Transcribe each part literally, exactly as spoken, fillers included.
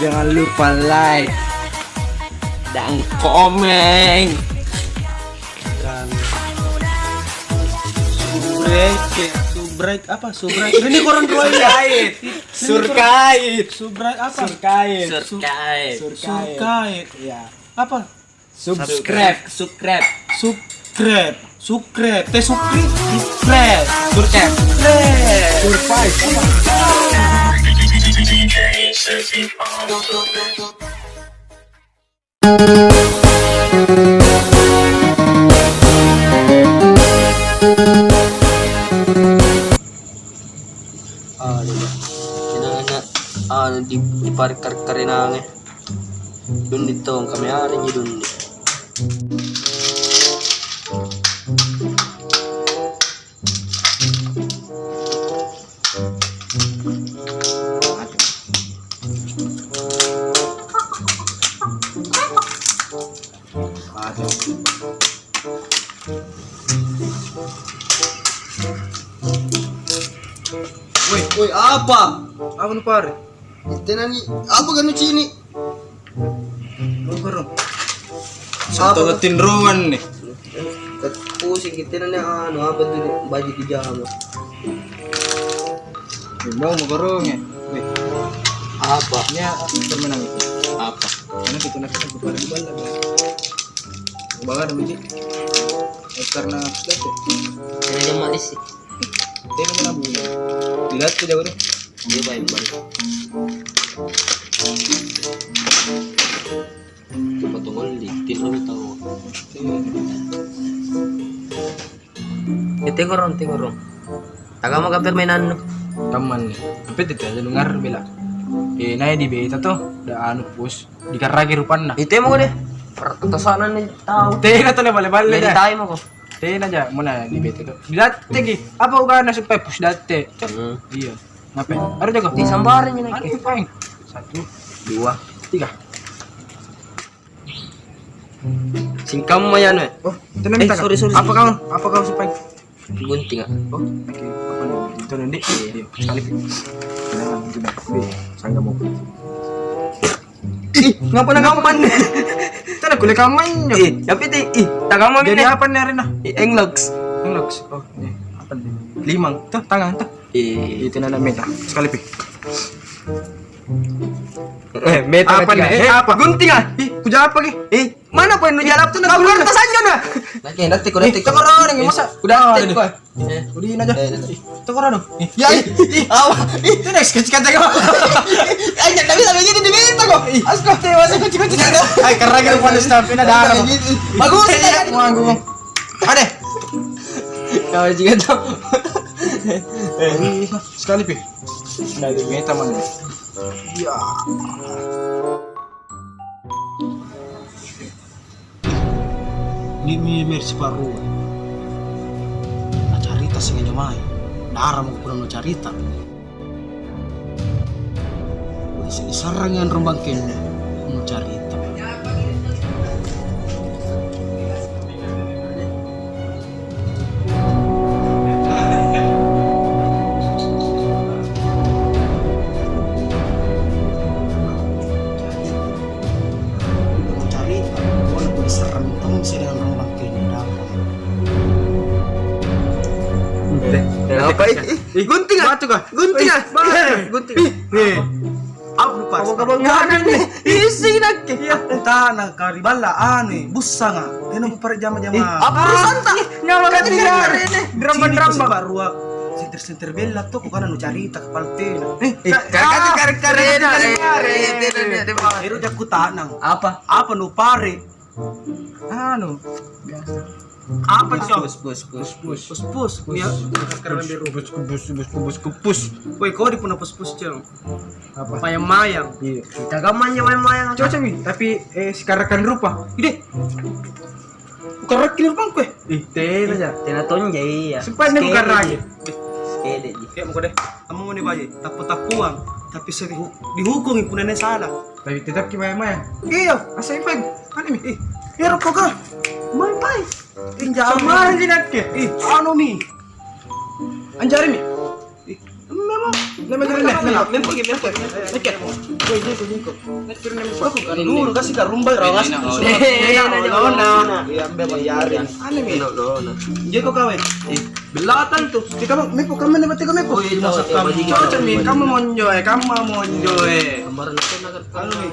Jangan lupa like dan komen. Dan subrek, subrek apa? Subrek. Ini koran dua ya. Surkait. Surkait. Subrek apa? Surkait. Su-, surkait. Surkait. Ya. Apa? Subscribe. Subscribe. Subscribe. Subscribe. Teh subscribe. Subscribe. Subscribe. Subscribe. Apa? Aduh, inanganna, anu, di, di par-, kar-, karenange. Dundi tong, kami arengi dundi. Woi, woi, apa? Apa nupare? Tenani, apa kan nucini? Apa? Tinroan nih. Pusing kita nih, anu, apa tuh, baju pijama. Mau makarong ya? Weh. Apa? Ini permainan itu. Apa? Karena kita nak kita bukan di bala, ya. Bakar biji. Eh, karena apa tuh? Ini dia manis sih. Dia mana bu? Dilihat tuh jauh deh. Dia baik, baik. Coba tunggu di, tinro tau. Eh, tegorong, tegorong. Tagama ka permainannu? Kammanni. Tapi tete aja dengar bela. Eh, naya di beta to, da anu pus, dikarraki rupanna. Itemo deh. Tosana nih tau. Tena to le bale-bale. Jadi tai mako. Tena aja, mana di beta to. Dilatteki. Apa ugana supaya pus datte? Hmm. Iya. Ngapain? Ada jago? Disambarin ini. Ada paling. Satu, dua, tiga. Singkamma ya, Nue. Oh, tenang, eh, sorry, sorry, apa sorry. Kau? Apa kau supai? Gunting, ah. Oh, oke. Apa nih? Itu nanti. Iya. Iya, sekali. Jangan, itu dah. Ih, ngapa na ngaman? Tena kuliah kamanya. Ih, tapi ti, ih, tak kamu. Jadi apa nih, Rina? Ih, engloks. Engloks. Oh, iya. Apa nih? Limang. Tuh, tangan tuh. Ih. Itu nana meta. Sekali pi. Eh, meta apa nih? Eh, apa? Gunting ah. Ih, kuja apa ki? Ih, mana poin nu jalap tuh? Kau kan tasanjo na. Lagi nanti kuda tik. Tokoro nih, masa? Kuda tik kau. Eh, udin aja. Eh, itu. Ih, tokoro dong. Ih, ya, ih, ih, awa. Ih, itu next kecil kata kau. Aja tapi lalu jadi diminta kok. Ih, asko. Teh masa kunci-kunci kata. Ai karena kita pada stamina darah. Bagus. Mau anggung. Ada. Kau juga tuh. Eh, sekali pi. Nah, di meta mana? Ya. Ni'mi Mercy Parua. Nacarita sengaja mae. Dara mako punna nucarita. Udah sini sarang yang rembang kene. Nucarita. Carita, walaupun serem tong sedang rambang kene dalam. Apa ih? Gunting ah? Batu kah? Gunting ah? Gunting. Ih. Apa lu pas? Abang-abang ngaran nih. Isi nakke. Iya. Aku tana kari balla anu bussanga. Tena ku pare jama-jama. Apa urusan ta? Nyawa kan tinggal. Dramba-dramba barua. Senter-senter bella to kukana nucarita kapal tena. Eh, kare-kare. Ero jakku tanang. Apa? Apa nu pare? Anu, biasa. Apa, Cok? Pus, pus, pus, pus. Pus, pus. Iya, sekarang biru. Pus, pus, pus, pus, pus, pus. Woi, kau di punna pus, pus, Cok. Apa? Mayang-mayang. Iya. Kita kan manja mayang-mayang. Cocok nih, tapi, eh, sekarang rupa. Ide. Bukan raki rupa kue. Ih, tena aja. Tena tonja iya. Supaya ini bukan raki. Sekede ji. Kayak mau deh. Kamu mau nih, Baji. Tapu-tapuang, tapi seri hu-, dihukungi punna salah. Tapi tetap ki maya-maya. Iya, asa Ivan. Mana mi? Eh, iya rokok kah? Main Injamang ji nakke. Ih, anu mi. Anjari mi. Ih, memang. Memang, memang, memang. Memang, memang. Oke. Woi, jeko, jeko. Aku kan dulu kasih karumbai, rawas. Eh, eh, eh, eh, eh, eh. Iya, memang, iya. Aneh mi. Jeko kawin. Ih, belatan tuh. Kita mau, mepo kamu nih, mepo kamu. Oh, iya, iya, iya. Cocok mi, kamu monjo, eh, kamu monjo, eh. Gambaran itu nak. Anu mi.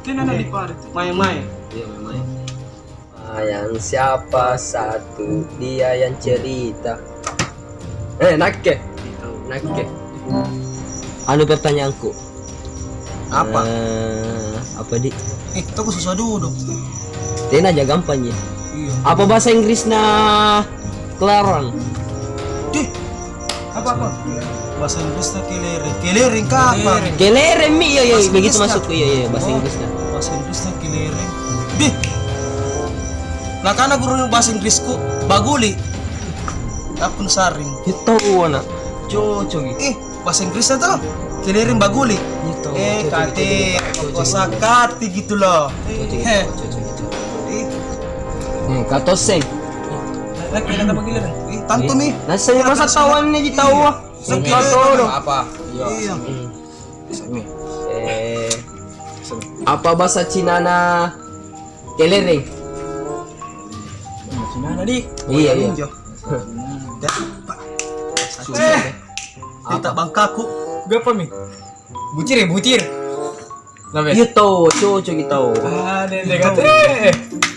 Tena na di pare. Main-main. Iya, main-main. Ah, yang siapa satu dia yang cerita. Eh, nakke. Nakke. Anu pertanyaanku. Apa? Eh, apa, Di? Eh, toko susah duduk. Tena aja gampang, ya. Iya. Apa bahasa Inggrisna kelereng? Dih, apa, apa? Bahasa Inggrisnya kelereng. Kelereng ka apa? Kelereng. Kelereng mi, iya, iya, begitu maksudku, iya, iya, bahasa Inggrisnya. Bahasa Inggrisnya kelereng. Dih. Nakana guru bahasa Inggrisku, baguli. Aku saring. Itu anak. Cocok. Ih, bahasa Inggrisnya tuh. Kelereng baguli. Itu. Eh, cocok, kate, cocok, cocok. Kosakati gitu loh. Cocok, cocok, cocok. Ih. Eh, katosseng. Lagi ada apa giliran? Ih, tantu mi. Nasaba masa tawang nih kita, wah. Iya. Apa? Iya. Iya. Eh, apa bahasa Cinana kelereng? Cinana, Di. Iya, iya. Susah. Eh, kita bangkaku. Gapa mi? Bucir ya, bucir. Iya tau, cocok gitu. Ah, deh, deh, kata.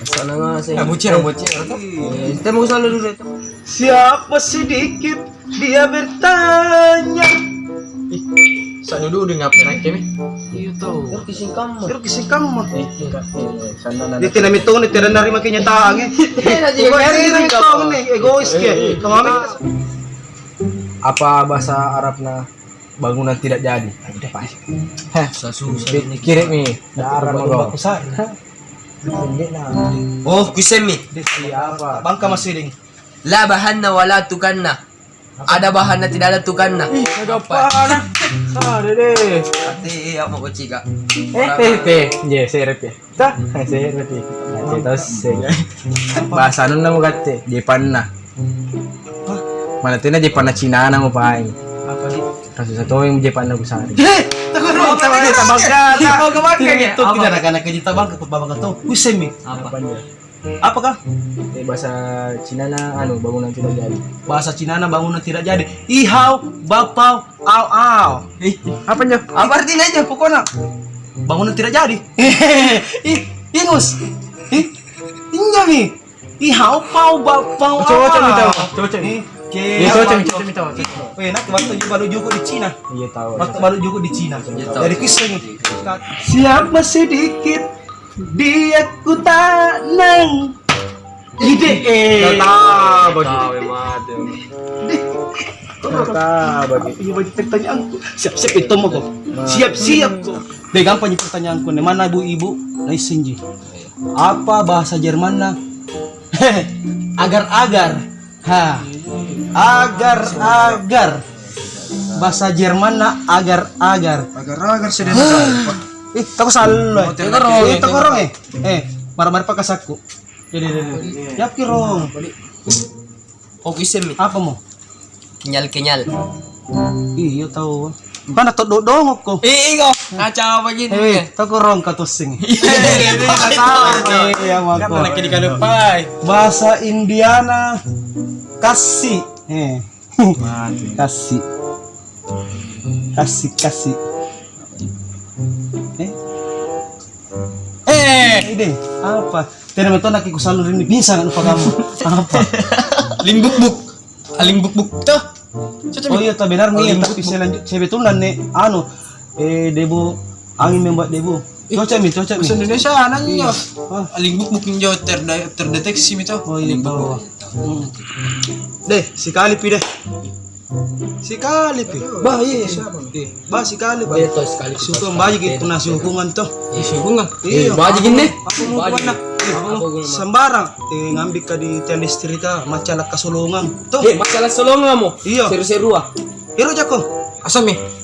Sana ngasih. Nah, bucir, bucir. Eh, kita mau selalu dulu itu. Siapa sedikit dia bertanya. Ih, sa dulu udah ngapain aja mi? Iya tau. Terus kising kamu. Terus kising kamu. Eh, enggak. Eh, sana. Dia tidak mitone, tidak nerima kenyataan, eh. Pokoknya dia tidak mitone, egois ke. Kamu ambil. Apa bahasa Arabnya bangunan tidak jadi? Heh, susah-susah ini. Kirim nih. Darah mau. Oh, kusemmi. Siapa? Bangka masih ding. La bahanna wa la tukanna. Ada bahanna, tidak ada tukanna. Ih, ada apa? Ah, deh, deh. Ati apa kau cika? Eh, eh, teh, je, seret ya. Tah, seret ya. Tah, seng. Bahasa nunna mau kate, jepanna. Mana tena jepanna Cinana mau pai. Apa di? Kasus satu yang jepanna kusari. Eh, takurung, tapi dia tabangka. Mau kemana ya? Itu tidak anak-anak kita bangka, kut babang kau. Kusemmi. Apa? Apakah? Eh, bahasa Cinana, anu, bangunan tidak jadi. Bahasa Cinana bangunan tidak jadi. Ihau, bapau, au, au. Ih, apa njo? Apa artinya aja pokoknya? Bangunan tidak jadi. Ih, ingus. Ih, injami. Ihau, pau, bapau, au, au. Cocok mi tau. Cocok mi. Oke. Iya, cocok mi, cocok mi tau. Eh, nanti waktu juga baru juga di Cina. Iya, tahu. Waktu baru juga di Cina. Iya, tahu. Jadi kisah ini. Siapa sedikit dia kutanang. Ide, eh. Kata bagi. Tahu, mati. Kata bagi. Iya, bagi pertanyaanku. Siap-siap itu mau kok. Siap-siap kok. Deh, gampang ji pertanyaanku nih. Mana ibu-ibu? Naisenji. Apa bahasa Jermanna? Agar-agar. Ha. Agar-agar. Bahasa Jermanna agar-agar. Agar-agar sedang. Ih, taku sallo. Ih, taku rong, eh. Eh, marah-marah pakasakku. Deh, deh, deh, deh. Yapki rong. Oh, bisa mi. Apa mo? Kenyal-kenyal. Iya tau. Mana toddo dongokko? Eh, iko. Kaca apa gini? Eh, taku rong katosseng. Iya, iya, iya. Iya, mako. Lagi dikalupai. Bahasa Indiana kasih. Eh. Mati. Kasih. Kasih, kasih. Eh? Eh, ide, apa? Tena metona ki kusallu rinni pingsan anu pagamu. Apa? Limbukbuk. Limbukbuk toh. Oh iya, tapi selanjut-, sebetulnya nih, anu, eh, debu, angin membuat debu. Cocok mi, cocok mi. Bahasa Indonesia anaknya. Iya. Ah. Limbukbuk injo terde-, terdeteksi mi toh. Oh iya, limbukbuk. Deh, sikali pi deh. Sikali pi. Bah, iya. Bah, sikali pi. Iya, toh, sikali pi. Sukung baji gitu, nah, sihukungan toh. Iya, sihukungan. Iya. Baji gini. Apa mau kuanna? Sembarang. Eh, ngambil ka di tiang listrik ka, macalah kasolongang. Toh. Eh, macalah solongang mo. Iya. Seru-serua. Ero jako. Asam mi.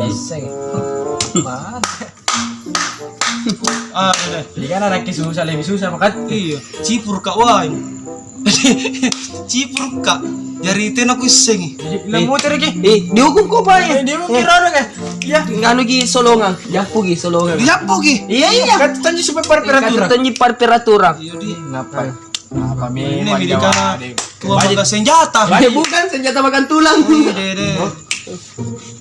Iya. Seng. Mana? Ah, deh. Jadi kan anaknya susah, lebih susah, makanya. Iya, cipuru ka wae. Cipuru ka. Jari tena kuissengi. Jadi, eh, bilang muter ki. Eh, dihukum ko, Pak, ya? Eh, dihukum ki, eh, rado, ya? Iya. Nganu ki solongang, jampu ki solongang. Dijampu ki? Iya, iya. Kan tanji supaya pada peraturan. Kan tanji pada peraturan. Iya, di. Ngapa? Apa memang ini milik anak tua magang senjata. Eh, bukan senjata magang tulang. Oh, iya, deh, deh.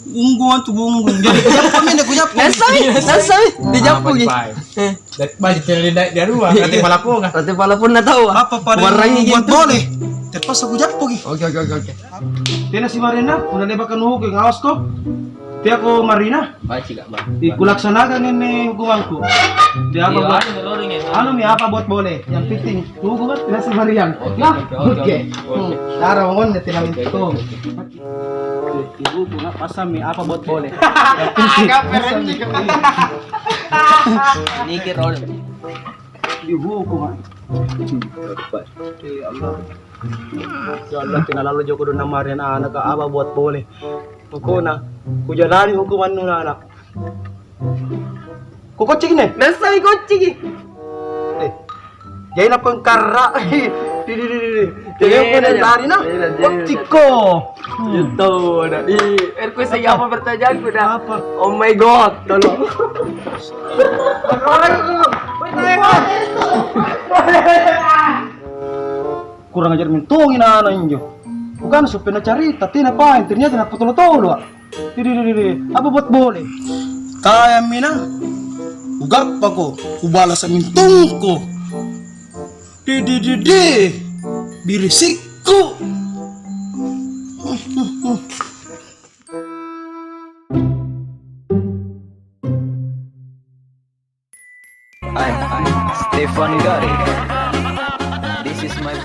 Bunggung tuh, bunggung. Jadi, kujappo mi, kujappo mi. Nasai, nasai, dijappo mi. Apa, Pak? Eh. Dari baju tele naik di rumah, kata palaponga. Kata palaponga tau. Apa pada warangi buat gitu. Boleh? Terpaksa kujappo ki. Oke, oke, oke, oke. Tena si Marina, udah lebakan hukum, ngawas ko. Tiako Marina. Baik, Kak, Bang. Di kulaksanakan ini hukumanku. Dia apa buat? Anu mi, apa buat boleh? Yang penting hukuman tidak sembarangan. Oke, ya? Oke, oke, oke. Oke. Hmm. Cara bangun, tidak itu. Ibu, gua pasang mi apa buat boleh. Agak perenci. Ini kira oleh. Dihukum, ah. Ya Allah. Ya Allah, tinggal lalu joko dona marian anak apa buat boleh. Pokoknya, kujalani hukuman nuna anak. Kukocciki ne? Nasai kocciki. Eh, jadi napengkarra. Di, di, di, di, di. Jadi aku dari tadi, nah. Kocciko. Itu, nah. Di, eh, kue saya apa pertanyaanku, dah? Apa? Oh my God, tolong. Kurang ajar mintongi nana injo. Bukan supaya nacarita, tena paeng, ternyata napatolo-tolo, ah. Di, di, di, di, di. Apa buat boleh? Kayammi na, kugappako, kubalasa mintungko. Di, di, di, di. Birisikku. Ai, Stefan Gari. This is my